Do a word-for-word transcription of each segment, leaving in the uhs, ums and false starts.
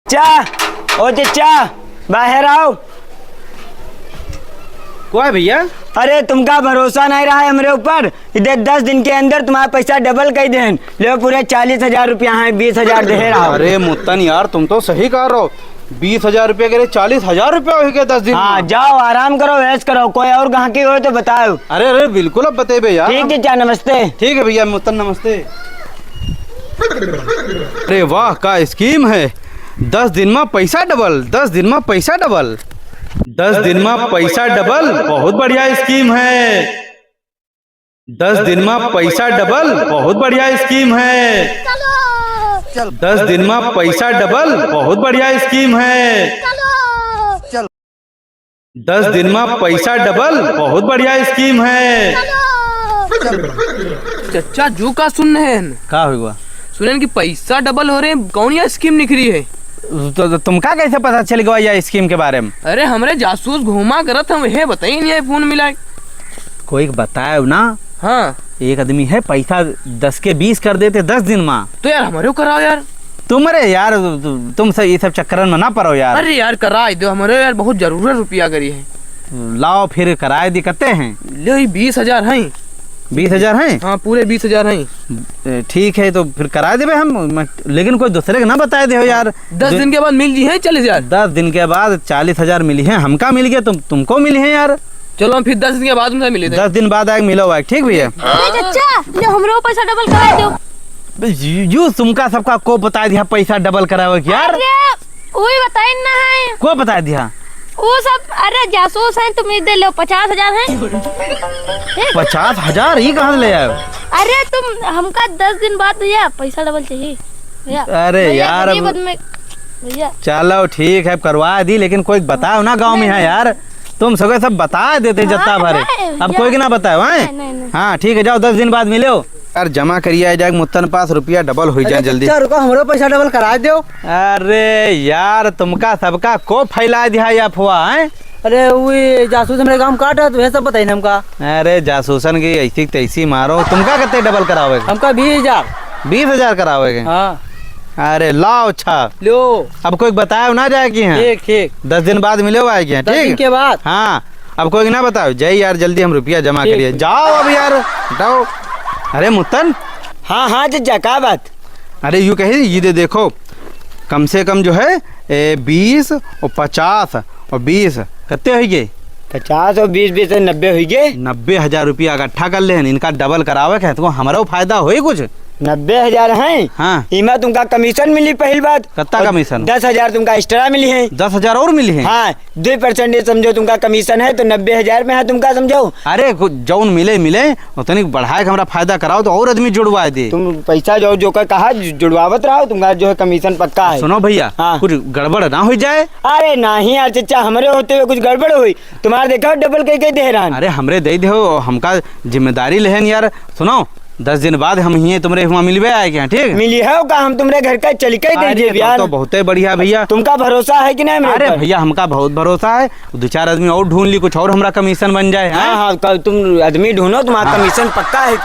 चा, ओ चचा, बाहर आओ। कौन है भैया? अरे, तुमका भरोसा नहीं रहा है हमरे ऊपर? इधर दस दिन के अंदर तुम्हारा पैसा डबल कर देन। लो, पूरे चालीस हजार रुपया है, बीस हजार दे रहा हूँ। अरे मुत्तन यार, तुम तो सही कह रहे हो। बीस हजार रुपया के लिए चालीस हजार रुपया हो गया दस दिन हाँ, में। जाओ, आराम करो, ऐश करो, कोई और गाहकी हो तो बताओ। अरे, अरे, बिल्कुल, अब बतेबे यार। ठीक है, चचा, नमस्ते। ठीक है भैया, मुत्तन, नमस्ते। अरे वाह, का स्कीम है, दस दिन में पैसा डबल, दस दिन में पैसा डबल, दस दिन में पैसा डबल, बहुत बढ़िया स्कीम है। दस दिन में पैसा डबल, बहुत बढ़िया स्कीम है। दस दिन में पैसा डबल, बहुत बढ़िया स्कीम है। दस दिन में पैसा डबल, बहुत बढ़िया स्कीम है। चचा, जो का सुन रहे हैं? का हुआ? सुनेन कि पैसा डबल हो रहे हैं, कौन या स्कीम निकली है? तो, तो तुमका कैसे पता चल गवा या स्कीम के बारे में? अरे, हमरे जासूस घूमा करत हैं, वह बताई नहीं है, फोन मिला। कोई बताए ना? हाँ। एक आदमी है, पैसा दस के बीस कर देते दस दिन में। तो यार, हमरे को कराओ यार। तुम, अरे यार, तु-, तुम सब ये सब चक्करन में ना पड़ो यार। अरे यार, कराए दो, हमरे यार बहुत जरूरत रुपया करी है। लाओ, फिर कराए दी, कते हैं? ले, ई बीस हजार हैं। बीस हजार हैं? हाँ, पूरे बीस हजार हैं। ए, ठीक है, तो फिर कराए देबे हम, मैं, लेकिन कोई दूसरे के ना बताए दे हो यार। दस दे- दिन के बाद मिल जी है चालीस हजार। दस दिन के बाद चालीस हजार मिली है, हमका मिल गया, तुम, तुमको मिली है यार। चलो, हम फिर दस दिन के बाद उनसे मिले थे। दस दिन बाद आके मिलो भाई, ठीक भैया? अरे चचा, ले हमरो पैसा डबल कराए दो। यू, यू तुमका सबका को बताए दिया पैसा डबल करावे के यार? अरे, वही बताइन ना है। को बताए दिया? वो सब, अरे, जासूस हैं, तुम इधर लो, पचास हजार हैं। पचास हजार ही कहाँ से ले आए हो? अरे, तुम हमका दस दिन बाद भैया पैसा डबल चाहिए भैया। अरे भैया, यार, गरीब अब आदमी, भैया। चलो ठीक है, अब करवा दी, लेकिन कोई बताओ ना गाँव में नहीं, है नहीं। यार, तुम सगळे सब बता देते हाँ, जत्ता भरे। नहीं, अब भैया। कोई के ना बताओ, हैं? नहीं, नहीं, नहीं। हाँ ठीक है, जाओ दस दिन बाद मिलो। यार, जमा करिया जाए मुत्तन पास, रुपया डबल हो जाए अरे जल्दी। चचा, रुको, हमरो पैसा डबल करा दो। अरे यार, तुमका सबका को फैला दिया ये अफवाह, हैं? अरे, वो जासूस हमरे गाँव काटा, तो ये सब बताई ना हमका। अरे, जासूसन की ऐसी तैसी मारो, तुमका कितने डबल करावे के? हमका बीस हजार। बीस हजार करावे के? हाँ। अरे, लाओ, अच्छा। लो। अब कोई बताए ना जाए कि हैं? ठीक, ठीक। दस दिन बाद मिले हुआ है कि हैं, दस दिन ठीक? के बाद। हाँ। अब कोई ना बताओ, जाई यार, जल्दी हम रुपया जमा ठीक, करिए। ठीक। जाओ अब यार, हटाओ। अरे मुत्तन। हाँ, हाँ, जीजा, का बात? अरे यूँ कही, ये दे देखो, कम से कम जो है, ए, बीस और पचास और बीस, कत्ते होई गे? पचास और बीस, बीस और नब्बे होई गे। नब्बे हजार रुपया इकट्ठा कर ले हन, इनका डबल करावे के है, तो हमरो फायदा होई कुछ? नब्बे हजार हैं? हाँ। इमा तुमका कमीशन मिली पहिल बात। कत्ता और कमीशन? दस हजार तुमका एक्स्ट्रा मिली है। दस हजार और मिली है? हाँ, दो परसेंट ये समझो तुमका कमीशन है, तो नब्बे हजार में है तुमका, समझो। अरे, कु-, जौन मिले, मिले, उतनी बढ़ाए के हमरा फायदा कराओ, तो और आदमी जुड़वाए दे। तुम पैसा जो, जो का कहा, जु-, जुड़वावत रहो, तुमका जो है कमीशन पक्का है। सुनो भैया, हाँ। कुछ गड़बड़ ना हो जाए। अरे नहीं यार चचा, हमरे होते हुए कुछ गड़बड़ हुई, तुम्हारे देखो डबल कह के दे रहा है। अरे, हमरे दे दे हो, हमका जिम्मेदारी लेहन यार। सुनो, दस दिन बाद हम हिये तुमरे हुआं मिलबे आए के हैं, ठीक? मिली है का? हम तुमरे घर का चल के दे अरे, देब तब यार। तो बहुते बढ़िया भैया। तुमका भरोसा है कि नहीं हमरे अरे ऊपर? भैया, हमका बहुत भरोसा है। दो चार आदमी और ढूंढ ली, कुछ और हमरा कमीशन बन जाए, हैं? हाँ, हाँ, कल तुम आदमी ढूंढो, तुम्हारा हाँ। कमीशन पक्का है।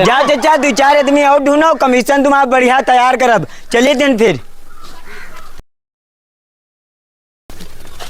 जा चचा, दो चार आदमी और ढूंढो, कमीशन तुम्हारा बढ़िया तैयार करब। चलिए दिन फिर।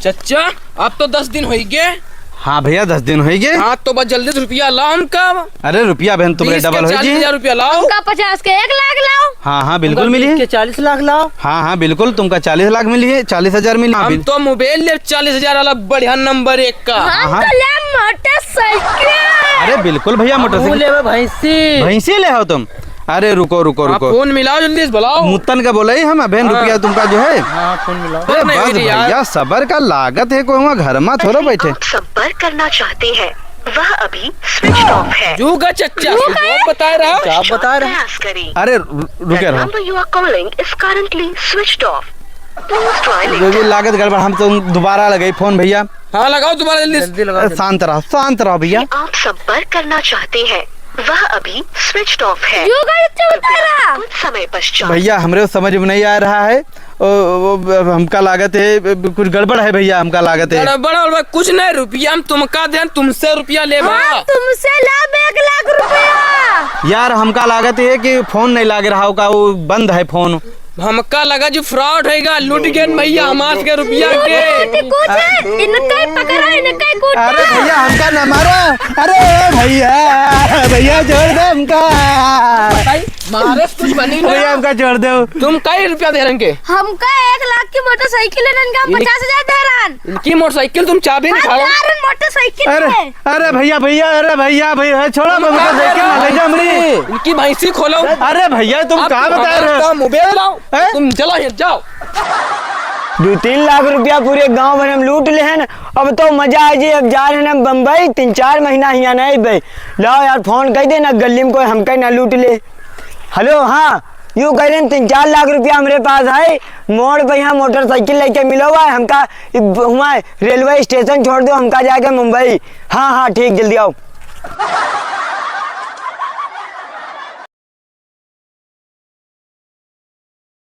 चचा, अब तो दस दिन होई गे। हाँ भैया, दस दिन होई गे। हाँ, तो बस जल्दी से रुपया लाओ हमका। अरे रुपया बहन, तुमरे बीस के डबल होई चालीस हजार रुपया लाओ। हमका पचास के एक लाख लाओ। हाँ, हाँ, बिल्कुल हमका मिली बीस है। के चालीस लाख लाओ। हाँ, हाँ, बिल्कुल, तुमका चालीस लाख मिली है, चालीस हजार मिली। हाँ, हम बिल- तो मोबाइल ले चालीस हजार वाला बढ़िया नंबर एक का। हाँ, हाँ। तो ले मोटरसाइकिल। अरे बिल्कुल भैया, हम मोटरसाइकिल। लेबे भैंसी। भैंसी ले हो तुम? अरे रुको, रुको, हाँ, रुको। फोन मिलाओ जल्दी से, बुलाओ। मुत्तन का बोले ही हम, अबे हाँ। रुपया तुमका जो है। हाँ, फोन मिलाओ। अरे नहीं बस हुई यार। भैया, सबर का लागत है, कोई वहाँ घर में थोड़ा बैठे। आप संपर्क करना चाहते हैं, वह अभी switched off है। जो का चच्चा, जो का? जो बता रहा। क्या बता रहा? प्रयास करें। अरे रु-, रुके रहो। The number you are calling is currently switched off. Please try जो भी later। लागत गड़बड़, हम तो दोबारा लगाई फोन भैया। हाँ, लगाओ दोबारा जल्दी। जल्दी लगाओ, अरे जल्दी। शांत रहो, शांत रहो भैया। आप संपर्क करना चाहते हैं, वह अभी switched off है। योगा नृत्य होता कृपया रहा। कुछ समय पश्चात। भैया, हमरे समझ में नहीं आ रहा है। ओ, ओ, अब हमका लागत है, कुछ गड़बड़ है भैया, हमका लागत है। गड़बड़ और कुछ नहीं, रुपया हम तुमका देन, तुमसे रुपया लेबा। हाँ, तुमसे लेब एक लाख रुपया। यार, हमका लागत है कि फोन नहीं लाग रहा होगा, वो बंद है फोन। हमका लगा जो fraud होइगा, लूट गए भैया हमार के रुपया के। लूट, लूट, कूच, इनके पकड़ो, इनके कूटो। अरे भैया, हमका ना मारो। अरे भैया, भैया छोड़ दे हमका। भाई, मारे से कुछ बनी ना। भैया, हमका छोड़ दो। तुम कई रुपया दे रहे हैं? हमका एक लाख की मोटरसाइकिल है, इनका इनकी पचास हजार दे रहा है। इनकी मोटरसाइकिल तुम चाबी हाँ, निकालो। यार, मोटरसाइकिल अरे, है। अरे भैया, भैया, अरे भैया, भैया, छोड़ो, तुम मोटरसाइकिल ना ले जाओ हमरी। इनकी भैंसी खोलो। अरे भैया, तुम अब का तुम बता रहे हो? मोबाइल लाओ। हैं? तुम चलो यहाँ, जाओ। दो तीन लाख रुपया पूरे गांव भर हम लूट लेहन। अब तो मजा आ जाए, अब जा रहे हैं हम बम्बई, तीन चार महीना हियाँ नहीं बे। लाओ यार, फोन कइ देना, गल्ली में कोई हमका ना लूट ले। हेलो, हाँ, यूँ कह रहे हैं, तीन चार लाख रुपया हमरे पास है, मोड़ पे यहाँ मोटरसाइकिल लेके मिलो हुआ है हमका, इ-, हुआ रेलवे स्टेशन छोड़ दो, हमका जाके मुंबई। हाँ, हाँ, ठीक, जल्दी आओ।